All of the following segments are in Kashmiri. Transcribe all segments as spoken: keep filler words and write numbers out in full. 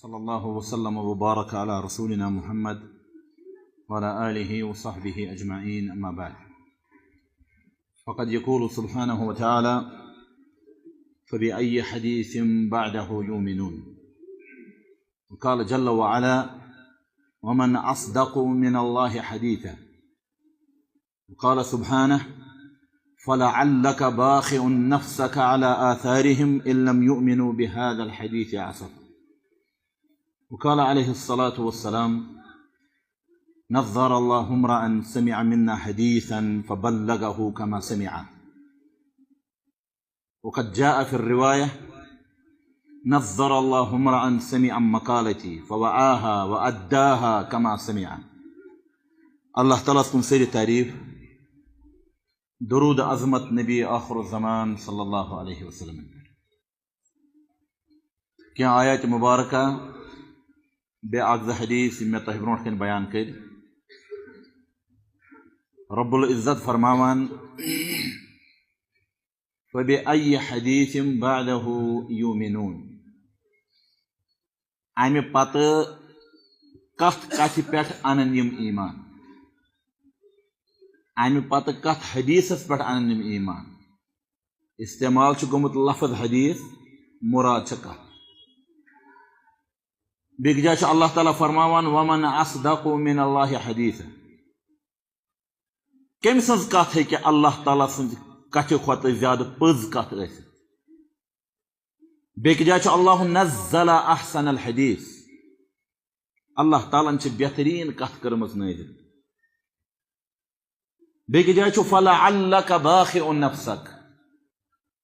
صلى الله وسلم وبارك على رسولنا محمد وعلى آله وصحبه أجمعين، أما بعد. فقد يقول سبحانه وتعالى: "فبأي حديث بعده يؤمنون؟" وقال جل وعلا: "ومن أصدق من الله حديثا." وقال سبحانه: "فلعلك باخع نفسك على آثارهم إن لم يؤمنوا بهذا الحديث أسفا." وقال عليه الصلاة والسلام: "نظر الله امرأ سمع منا حديثا فبلغه كما سمعه." وقد جاء في الرواية: "نظر الله امرأ سمع مقالتي فوعاها وأداها كما سمع." اللہ تعالیٰ سٕنٛز سٲری تعریٖف، درود عظمت نبی آخر الزمان صلی اللہ علیہ وسلم۔ کینٛہہ آیات مبارکہ، بیٚیہِ اکھ زٕ حدیث یِم مےٚ تۄہہِ برونٛٹھ کنہِ بیان کٔرۍ۔ رب العزت فرماوان: "فبأي حديث بعده يؤمنون؟" امہِ پتہٕ کتھ کتھِ پٮ۪ٹھ انن یِم ایمان؟ امہِ پتہٕ کتھ حدیثس پٮ۪ٹھ انن یِم ایمان؟ استعمال چھُ گوٚمُت لفظ حدیث، مراد چھِ کتھ۔ بیٚکہِ جایہِ چھُ اللہ تعالیٰ فرماوان: "ومن اصدق من اللہ حدیثا۔" کٔمۍ سٕنٛز کتھ ہیٚکہِ اللہ تعالیٰ سٕنٛزِ کتھِ کھۄتہٕ زیادٕ پٔز کتھ ٲسِتھ؟ بیٚکہِ جایہِ چھُ اللہ نزل احسن الحدیث، اللہ تعالیٰ ہن چھِ بہتریٖن کتھ کٔرمٕژ نٲزِل۔ بیٚکہِ جایہِ چھُ: "فلعلک باخع نفسک"،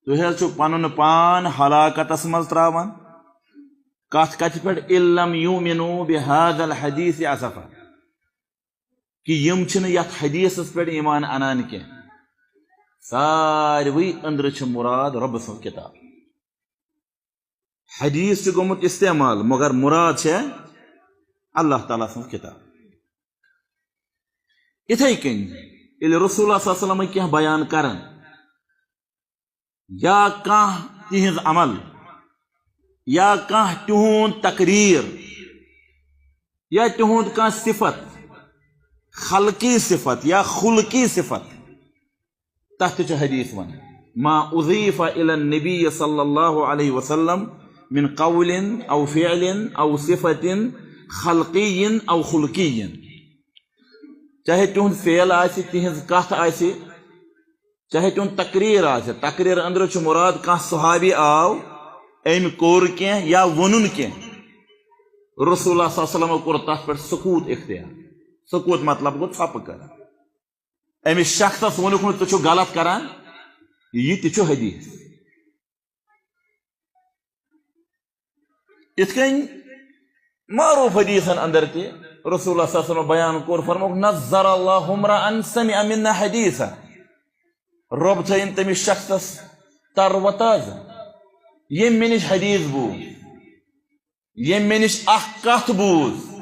تُہۍ حظ چھِو پنُن پان ہلاکتس منٛز تراوان۔ کتھ کتھِ پٮ۪ٹھ؟ "ان لم یؤمنوا بہذا الحدیث اسفا"، کہِ یِم چھِنہٕ یتھ حدیثس پٮ۪ٹھ ایمان انان کینٛہہ۔ ساروٕے أنٛدرٕ چھِ مراد رۄبہٕ سٕنٛز کتاب۔ حدیث چھُ گوٚمُت استعمال، مگر مراد چھےٚ اللہ تعالیٰ سٕنٛز کتاب۔ یِتھے کٔنۍ ییٚلہِ رسول اللہ صلی اللہ علیہ وسلم کینٛہہ بیان کرن، یا کانٛہہ تِہنٛز عمل، یا کانٛہہ تِہُنٛد تقریر، یا تِہُنٛد کانٛہہ صفت، خلقی صفت یا خلقی صفت، تتھ تہِ چھُ حدیث ونان۔ "ما اضیف الی النبی صلی اللہ علیہ وسلم من قول او فعل او صفت خلقی او خلقی"۔ چاہے تِہُنٛد فعل آسہِ، تِہنٛز کتھ آسہِ، چاہے تِہُنٛد تقریر آسہِ، تقریر أنٛدرٕ چھُ مراد کانٛہہ صحابی آو، أمۍ کوٚر کینٛہہ یا ووٚنُن کینٛہہ، رسول اللہ صلی اللہ علیہ وسلم کوٚر تتھ پٮ۪ٹھ سکوت اختیار۔ سکوت مطلب گوٚو ژھۄپہٕ کرٕنۍ۔ أمِس شخصس ووٚنُکھ نہٕ، "ژٕ چھُکھ غلط کران"، یہِ تہِ چھُ حدیث۔ یِتھ کٔنۍ معروف حدیثن اندر تہِ رسول اللہ صلی اللہ علیہ وسلم بیان کوٚر، فرمووُکھ: "نظر اللہ امرأ سمع منا حدیثا"، رۄب تھٲیِن تٔمِس شخصس تر و تازٕ، ییٚمۍ مےٚ نِش حدیث بوٗز، ییٚمۍ مےٚ نِش اکھ کتھ بوٗز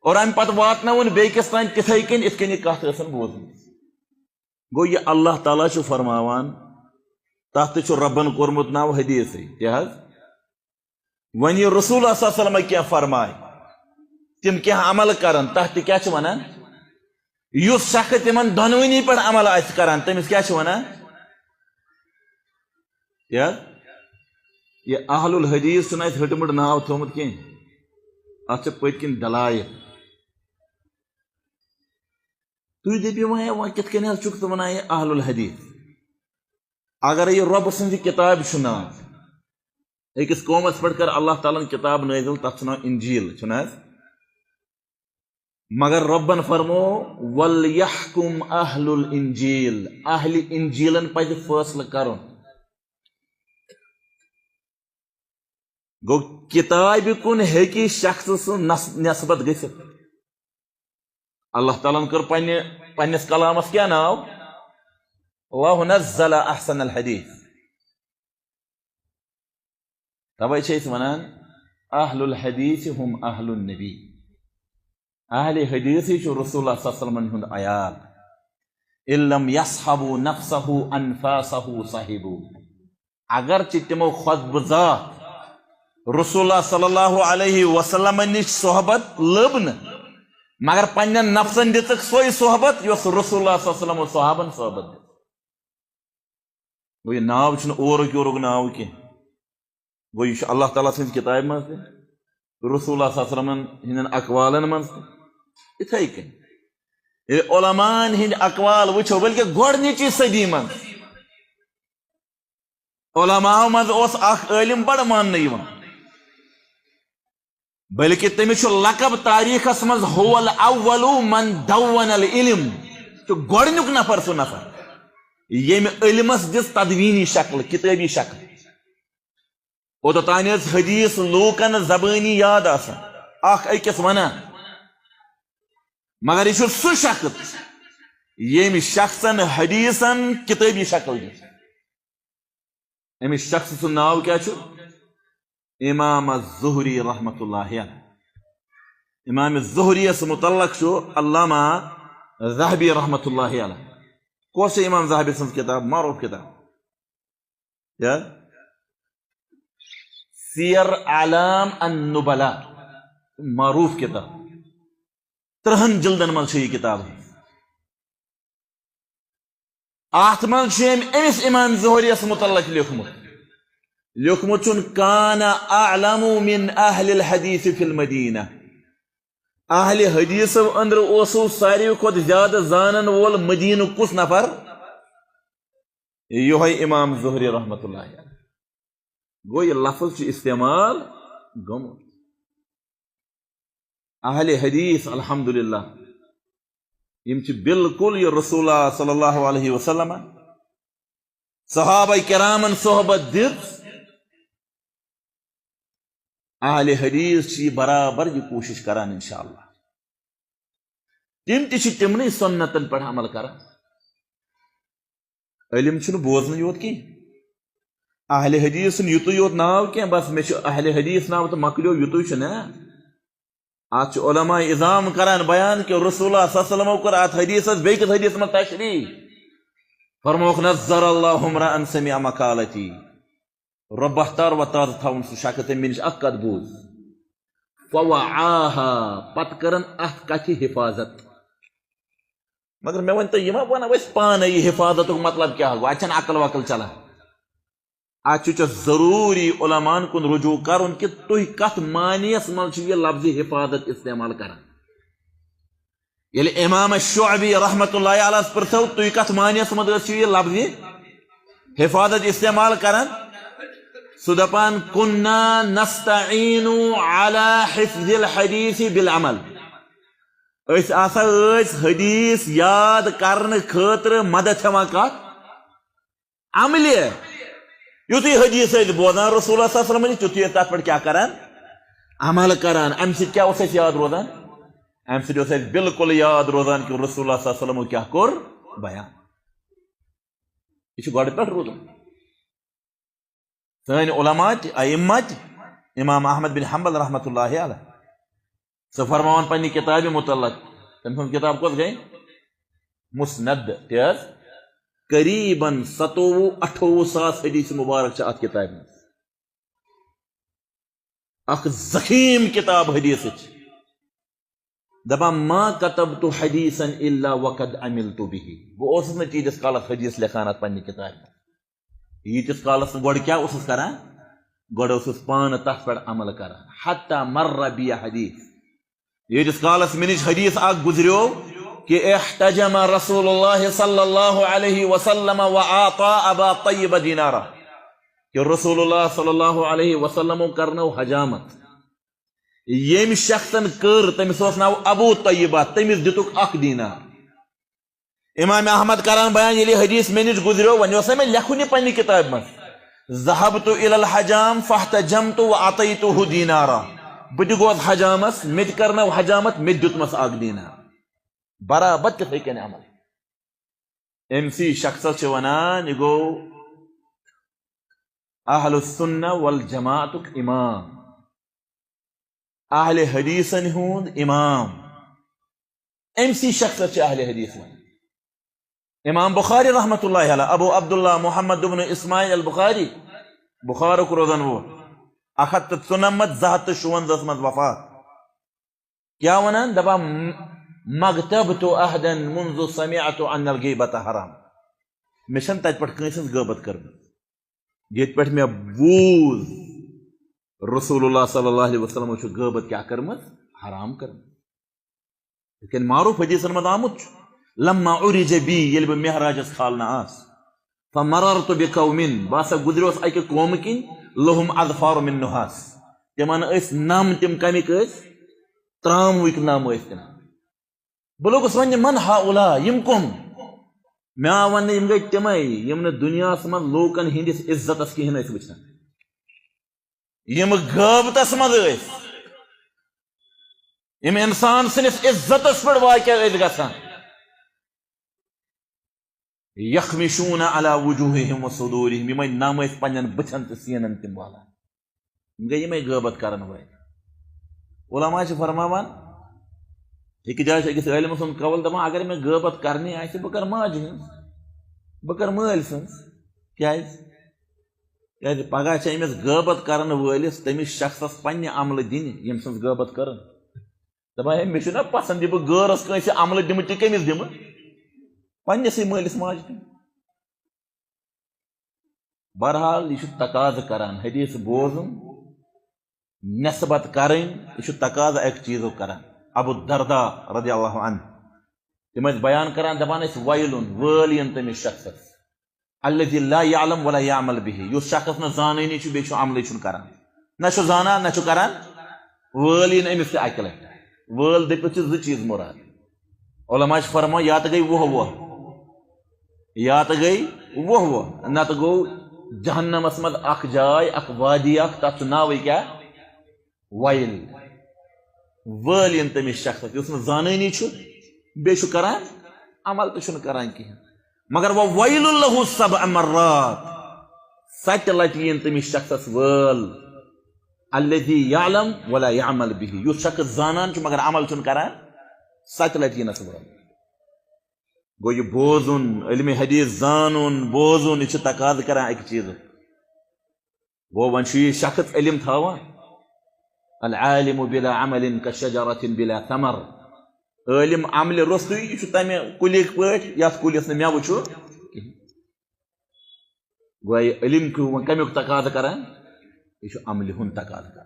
اور امہِ پتہٕ واتنٲوٕن بیٚکِس تام تِتھے کٔنۍ، یِتھ کٔنۍ یہِ کتھ ٲسٕن بوٗزمٕژ۔ گوٚو، یہِ اللہ تعالیٰ چھُ فرماوان، تتھ تہِ چھُ رۄبن کوٚرمُت ناو حدیثٕے، کیٛاہ حظ؟ وۄنۍ یہِ رسول اللہ صلی اللہ علیہ وسلم کینٛہہ فرمایہِ، تِم کینٛہہ عمل کرن، تتھ تہِ کیٛاہ چھِ ونان؟ یُس شخص تِمن دۄنوٕنی پٮ۪ٹھ عمل آسہِ کران، تٔمِس کیٛاہ چھِ ونان؟ کیٛاہ؟ یہِ اہل الحدیث چھُنہٕ اَسہِ ہیوٚٹمُت ناو تھوٚومُت کینٛہہ، اتھ چھِ پٔتۍ کِنۍ دلایل۔ تُہۍ دٔپِو وۄنۍ، ہے، وۄنۍ کِتھ کٔنۍ حظ چھُکھ ژٕ وَنان یہِ اہل الحدیث؟ اگر یہِ رۄب سٕنٛزِ کِتابہِ چھُ ناو، أکِس قومس پٮ۪ٹھ کٔر اللہ تعالیٰ ہن کِتاب نٲزِل، تَتھ چھُ ناو انجیل، چھُنہٕ حظ؟ مگر رۄبن فرمو، "وَلْيَحْكُمْ أَهْلُ الْإِنْجِيلِ"، اہلِ انجیلن پزِ فٲصلہٕ کرُن۔ گوٚو، کِتابہِ کُن ہیٚکہِ شخص سٕنٛز نس-، نسبت گٔژھِتھ۔ اللہ تعالیٰ ہن کٔر پننہِ، پننِس کلامس کیٛاہ ناو؟ "اللہ نزل احسن الحدیث"۔ توے چھِ أسۍ ونان، اہل الحدیث ہم اہل النبی۔ اہل حدیثٕے چھُ رسول اللہ صلی اللہ علیہ وسلمن ہُنٛد عیال۔ "ان لم یصحبوا نفسہ انفاسہ صحبوا"۔ اگرچہ تِمو خۄد بذات رسول اللہ صلی اللہ علیہ وسلم نِش صحبت لٔب نہٕ، مگر پننٮ۪ن نفسن دِژٕکھ سۄے صحبت یۄس رسول اللہ صلی اللہ علیہ وسلم اوس صحابن صحبت دِژ۔ گوٚو، یہِ ناو چھُنہٕ اورُک یورُک ناو کینٛہہ۔ گوٚو، یہِ چھُ اللہ تعالیٰ سٕنٛزِ کِتابہِ منٛز تہِ، رسول اللہ صلی اللہ علیہ وسلمن ہٕنٛدٮ۪ن اقوالن منٛز تہِ۔ یِتھَے کٔنۍ ییٚلہِ علماءن ہٕنٛدۍ اقوال وٕچھو، بلکہِ گۄڈٕنِچی صدی منٛز علماءو منٛز اوس اکھ عٲلِم بڑٕ ماننہٕ یِوان، بلکہِ تٔمِس چھُ لقب تاریخس منٛز "هو الأول من دون العلم"، چھُ گۄڈٕنیُک نفر سُہ نفر ییٚمہِ علمس دِژ تدوینی شکل، کتٲبی شکل۔ اوٚتتھ تانۍ ٲسۍ حدیث لوٗکن زبٲنی یاد آسان، اکھ أکِس ونان، مگر یہِ چھُ سُہ شخص ییٚمہِ شخصن حدیثن کتٲبی شکل دِژ۔ أمِس شخص سُنٛد ناو کیٛاہ چھُ؟ امام الزہری رحمتہ اللہ علیہ۔ امام زہریس متعلق چھُ علامہ ذہبی رحمتہ اللہ علیہ۔ کۄس چھِ امام ذہبی سٕنٛز کِتاب؟ معروف کِتاب۔ کیٛاہ؟ سیر اعلام النبلاء، معروف کِتاب۔ ترٛہن جلدن منٛز چھِ یہِ کِتاب۔ اتھ منٛز چھُ أمۍ أمِس امام زہریس متعلق لیوٗکھمُت۔ لیوٗکھمُت چھُن، "كان أعلم من أهل الحديث في المدينة"۔ اہل حدیثو اندرٕ اوسُو ساروی کھۄتہٕ زیادٕ زانن وول مدینُک کُس نفر؟ یِہوٚے امام زہری رحمتہ اللہ علیہ۔ گوٚو، یہِ لفظ چھُ استعمال گوٚمُت۔ اہل حدیث، الحمدللہ، یِم چھِ بالکل یہِ رسول اللہ صلی اللہ علیہ وسلم، صحابہ کرامن صحبت دِژ، اہل حدیث چھِ یہِ برابر یہِ کوٗشش کران انشاءاللہ۔ تِم تہِ چھِ تِمنٕے سنتن پٮ۪ٹھ عمل کران۔ علم چھُنہٕ بوزنہٕ یوت کینٛہہ۔ اہل حدیث چھُنہٕ یُتُے یوت ناو کینٛہہ، بس مےٚ چھُ اہل حدیث ناو تہٕ مۄکلیو، یُتُے چھُ نہ۔ اتھ چھُ علماء عظام کران بیان کہِ رسول اللہ صلی اللہ علیہ وسلمو کٔر اتھ حدیثس بیٚیہِ کِس حدیثس منٛز تشریح۔ فرمووُکھ، "نظر اللہ امرأ سمع مقالتی"۔ رۄبہ تر و تازٕ تھاوُن سُہ شخص، تٔمۍ مےٚ نِش اکھ کتھ بوٗز۔ فوعاها، پتہٕ کٔرٕن اتھ کتھِ حفاظت۔ مگر مےٚ ؤنۍ تو، یہِ ما ونو أسۍ پانے یہِ حفاظتُک مطلب کیٛاہ گوٚو؟ اتھ چھنہٕ عقل وقل چلان۔ اتھ چھُ ژےٚ ضروٗری علماہن کُن رجوع کرُن کہِ تُہۍ کتھ معنیَس منٛز چھِو یہِ لفظِ حفاظت استعمال کران۔ ییٚلہِ امام شعبی رحمتہ اللہ علیہس پرژھو، تُہۍ کتھ معنیَس منٛز ٲسِو یہِ لفظِ حفاظت استعمال کران؟ سُہ دپان، "كنا نستعين على حفظ الحديث بالعمل"۔ أسۍ ہسا ٲسۍ حدیث یاد کرنہٕ خٲطرٕ مدد ہٮ۪وان کتھ؟ عملہِ۔ یُتھُے حدیث ٲسۍ بوزان رسول اللہ صلی اللہ علیہ وسلم نِش، تیُتھُے ٲسۍ تتھ پٮ۪ٹھ کیٛاہ کران؟ عمل کران۔ امہِ سۭتۍ کیٛاہ اوس اَسہِ یاد روزان؟ امہِ سۭتۍ اوس اَسہِ بالکل یاد روزان کہِ رسول اللہ صلی اللہ علیہ وسلمو کیٛاہ کوٚر بیان۔ یہِ چھُ گۄڈٕ پٮ۪ٹھ روٗدمُت۔ سٲنۍ علماء تہِ، ائمہ تہِ، امام احمد بن حنبل رحمتہ اللہ علیہ، سُہ فرماوان پننہِ کتابہِ متعلق، تٔمۍ سٕنٛز کتاب کۄس گٔے؟ مسند، تہِ حظ، قریباً ستووُہ اٹھووُہ ساس حدیث مبارک چھِ اتھ کتابہِ منٛز۔ اکھ ضخیم کتاب حدیثٕچ۔ دپان، "ما كتبت حديثا إلا وقد عملت به"۔ بہٕ اوسُس نہٕ تیٖتِس کالس حدیث لیکھان اتھ پننہِ کتابہِ منٛز۔ ییٖتِس کالس نہٕ گۄڈٕ کیٛاہ اوسُس کران؟ گۄڈٕ اوسُس پانہٕ تتھ پٮ۪ٹھ عمل کران۔ حتى مر بي حديث۔ ییٖتِس کالس مےٚ نِش حدیث اکھ گُزریو کہِ احتجم رسول الله صلى الله عليه وسلم وأعطى أبا طيب دينارا۔ کہِ رسول اللہ صلی اللہ علیہ وسلمو کرنٲو حجامت۔ ییٚمۍ شخصن کٔر، تٔمِس اوس ناو ابو طیبہ، تٔمِس دِتُکھ اکھ دینار۔ امام احمد کران بیان، ییٚلہِ حدیث مےٚ نِش گُزریو، وۄنۍ اوس نہ مےٚ لیکھُن یہِ پننہِ کتابہِ منٛز، "ذهبت إلى الحجام فاحتجمت وأعطيته دينارا"۔ بہٕ تہِ گوس حجامس، مےٚ تہِ کرنٲو حجامت، مےٚ تہِ دیُتمس اکھ دینار۔ برابر تِتھے کٔنۍ عمل۔ أمۍ سی شخصس چھِ ونان، یہِ گوٚو اہل السنہ والجماعتُک امام، اہل حدیثن ہُنٛد امام۔ أمۍ سی شخصس چھِ اہل حدیث ونان۔ امام بخاری رحمتہ اللہ علیہ، ابو عبداللہ محمد بن اسماعیل البخاری، بخارُک روزن وول، اکھ ہتھ تہٕ ژُنَمَتھ، زٕ ہتھ تہٕ شُوَنزاہَس منٛز وفات۔ کیٛاہ وَنان؟ دَپان، "مَغْتَبْتُ أَحَدًا مُنْذُ سَمِعْتُ أَنَّ الْغِيبَةَ حَرَامٌ۔" مےٚ چھَنہٕ تَتہِ پٮ۪ٹھ کٲنٛسہِ ہٕنٛز غٲبت کٔرمٕژ، ییٚتہِ پٮ۪ٹھ مےٚ بوٗز رسول اللہ صلی اللہ علیہ وسلم چھُ غٲبت کیٛاہ کٔرمٕژ؟ حرام کٔرمٕژ۔ یِتھ کٔنۍ معروف حدیثن منٛز آمُت چھُ، "لما عرج بی"، ییٚلہِ بہٕ معراجس کھالنہٕ آس، "فمررت بقوم"، بہٕ ہسا گُزریوس اکہِ قومہٕ کِنۍ، "لهم اظفار من نحاس"، تِمن ٲسۍ نم، تِم کمِکۍ ٲسۍ؟ تراموٕکۍ نم ٲسۍ تِم۔ بہٕ لوٚگُس وَننہِ، "من ہؤلاء"، یِم کٕم؟ مےٚ آو وَننہٕ، یِم گٔے تِمے، یِم نہٕ دُنیاہَس منٛز لوٗکَن ہٕنٛدِس عزتَس کِہیٖنۍ ٲسۍ وٕچھان۔ یِم غٲبتَس منٛز ٲسۍ، یِم اِنسان سٕنٛدِس عزتَس پٮ۪ٹھ واقع ٲسۍ گژھان۔ "یخمشون علی وجوہہم و صدورہم"، یِمے نم ٲسۍ پننٮ۪ن بٕتھٮ۪ن تہٕ سیٖنن تِم والان۔ یِم گٔے یِمے غٲبت کرن وٲلۍ۔ علماء چھِ فرماوان، أکِس جایہِ چھُ أکِس عٲلمہٕ سُنٛد قول دپان، اگر مےٚ غٲبت کرنی آسہِ، بہٕ کرٕ ماجہِ ہٕنٛز، بہٕ کرٕ مٲلۍ سٕنٛز۔ کیازِ؟ کیازِ پگاہ چھِ أمِس غٲبت کرن وٲلِس، تٔمِس شخصس پننہِ عملہٕ دِنہِ، ییٚمۍ سٕنٛز غٲبت کٔرٕن۔ دپان، "ہے، مےٚ چھُنہ پسند یہِ بہٕ غٲرس کٲنٛسہِ عملہٕ دِمہٕ، تہِ کٔمِس دِمہٕ؟ پننِسٕے مٲلِس ماجہِ دِمہٕ۔" بہرحال، یہِ چھُ تقاضہٕ کران، حدیث بوزُن، نسبت کرٕنۍ، یہِ چھُ تقاضہٕ اکہِ چیٖزُک کران۔ ابو الدرداء رضی اللہ عنہ، تِم ٲسۍ بیان کران، دپان ٲسۍ، "ویلن"، وٲلۍ یِن تٔمِس شخصس، "الذي لا يعلم ولا يعمل به"، یُس شخص نہٕ زانٲنی چھُ، بیٚیہِ چھُ عملٕے چھُنہٕ کران، نہ چھُ زانان، نہ چھُ کران، وٲلۍ یِن أمِس تہِ اکہِ لٹہِ۔ وٲلۍ دٔپِتھ چھِ زٕ چیٖز مُراد۔ علماء چھِ فرماوان، یا تہٕ گٔے وُہ وُہ، یا تہٕ گٔے وُہ وُہ، نتہٕ گوٚو جہنمس منٛز اکھ جاے، اکھ وادی اکھ، تتھ چھُ ناوٕے کیٛاہ؟ ویل۔ وٲلۍ یِن تٔمِس شخصس، یُس نہٕ زانٲنی چھُ، بیٚیہِ چھُ کران، عمل تہِ چھُنہٕ کران کِہیٖنۍ۔ مگر "وویل لہ سبع مرات"، ستہِ لٹہِ یِن تٔمِس شخصس وٲل۔ "الذی یعلم ولا یعمل بہ"، یُس شخص زانان چھُ مگر عمل چھُنہٕ کران، ستہِ لٹہِ یِنس وٲل۔ گوٚو، یہِ بوزُن، علمِ حدیث زانُن، بوزُن، یہِ چھُ تقاضہٕ کران اکہِ چیٖزُک۔ گوٚو، وۄنۍ چھُ یہِ شخص علم تھاوان۔ "العالم بلا عمل کشجرة بلا ثمر"۔ عٲلم عملہِ روٚستُے، یہِ چھُ تمہِ کُلِکۍ پٲٹھۍ، یتھ کُلِس نہٕ مٮ۪وٕ چھُ کِہیٖنۍ۔ گوٚو، یہِ علم کیُو وۄنۍ کمیُک تقاضہٕ کران؟ یہِ چھُ عملہِ ہُنٛد تقاضہٕ کران۔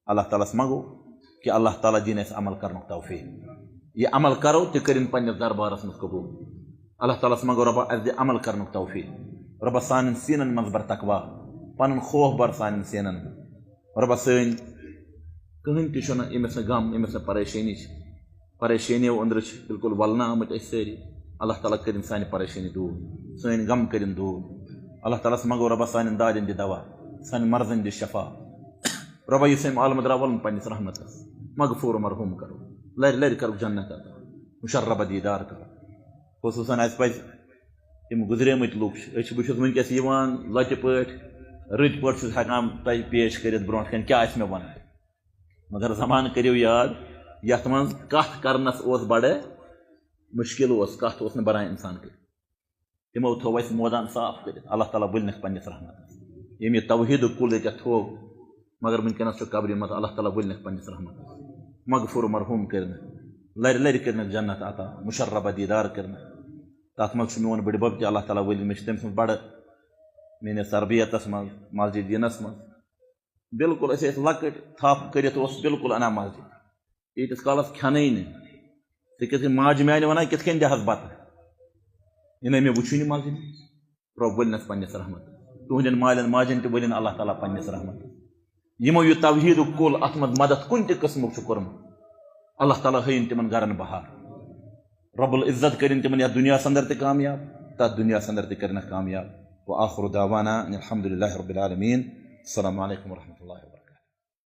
اللہ تعالیٰ ہس منٛگو کہِ اللہ تعالیٰ دِنۍ اَسہِ عمل کرنُک توفیٖق۔ یہِ عمل کرو، تہِ کٔرِن پننِس دربارس منٛز قبوٗل۔ اللہ تعالیٰ ہس منٛگو، رۄبا، اَسہِ دِ عمل کرنُک توفیٖق۔ رۄبا، سانٮ۪ن سیٖنن منٛز بر تقوا، پنُن خوف بر سانٮ۪ن سیٖنن منٛز۔ رۄبا، سٲنۍ کٕہٕنۍ تہِ چھُنہٕ، ییٚمِس نہٕ غم، ییٚمِس نہٕ پریشٲنی چھِ۔ پریشٲنیو أنٛدرٕ چھِ بالکل ولنہٕ آمٕتۍ أسۍ سٲری۔ اللہ تعالیٰ کٔرِن سانہِ پریشٲنی دوٗر، سٲنۍ غم کٔرِن دوٗر۔ اللہ تعالیٰ ہس منٛگو، رۄبا، سانٮ۪ن دادٮ۪ن دِ دوا، سانٮ۪ن مرضن دِ شفا۔ رۄبا، یُس أمۍ عالمہٕ درٛاو، ولُن پننِس رحمتس، مغفور و مرحوم کرو، لرِ لرِ کرو جنت عطا، مشربہ دیدار کرو۔ خصوصاً اَسہِ پزِ، یِم گُزریمٕتۍ لُکھ چھِ، أسۍ چھِ، بہٕ چھُس وٕنکیٚس یِوان لۄتہِ پٲٹھۍ، رٕتۍ پٲٹھۍ چھُس ہٮ۪کان تۄہہِ پیش کٔرِتھ برونٛٹھ کَنہِ کیٛاہ آسہِ مےٚ وَنُن۔ مگر زمانہٕ کٔرِو یاد، یَتھ منٛز کَتھ کَرنَس اوس بَڑٕ مُشکِل اوس، کَتھ اوس نہٕ بَران اِنسان کٔرِتھ۔ تِمو تھوٚو اَسہِ مٲدان صاف کٔرِتھ، اللہ تعالیٰ ؤلنَکھ پنٛنِس رحمتَس۔ ییٚمۍ یہِ توحیٖدُک کُل ییٚتٮ۪تھ تھوٚو، مگر وٕنکیٚنَس چھُ قبرِ منٛز، اللہ تعالیٰ ؤلنَکھ پنٛنِس رحمتَس۔ مغفور و مرحوم کٔرِنَکھ، لَرِ لَرِ کٔرِنَکھ جنت عطا، مُشربہ دیٖدار کٔرِنَکھ۔ تَتھ منٛز چھُ میون بٕڈِبَب تہِ، اللہ تعالیٰ ؤلِنۍ، مےٚ چھِ تٔمۍ سٕنٛز بَڑٕ میٛٲنِس تربیتَس منٛز، مسجد دیٖنَس منٛز۔ بالکل أسۍ ٲسۍ لۄکٕٹۍ، تھپھ کٔرِتھ اوس بالکل اَنان مسجد۔ ییٖتِس کالَس کھٮ۪نٕے نہٕ، ژٕ کِتھ کٔنۍ ماجہِ میٛانہِ وَنان، کِتھ کٔنۍ دِہَس بَتہٕ؟ یہِ نَے مےٚ وٕچھُے نہٕ مسجد۔ رۄب ؤلنَس پنٛنِس رحمتَس۔ تُہٕنٛدٮ۪ن مالٮ۪ن ماجٮ۪ن تہِ ؤلِن اللہ تعالیٰ پنٛنِس رحمتَس۔ یِمو یہِ توحیٖدُک کُل اَتھ منٛز مدد کُنہِ تہِ قٕسمُک چھُ کوٚرمُت، اللہ تعالیٰ ہٲیِن تِمَن گَرَن بہار۔ رب العزت کٔرِن تِمَن یَتھ دُنیاہَس اندر تہِ کامیاب، تَتھ دُنیاہَس اندر تہِ کٔرِنَکھ کامیاب۔ وآخر دعوانا ان الحمد للہ رب العالمین۔ السلام علیکم ورحمۃ اللہ وبرکاتہ۔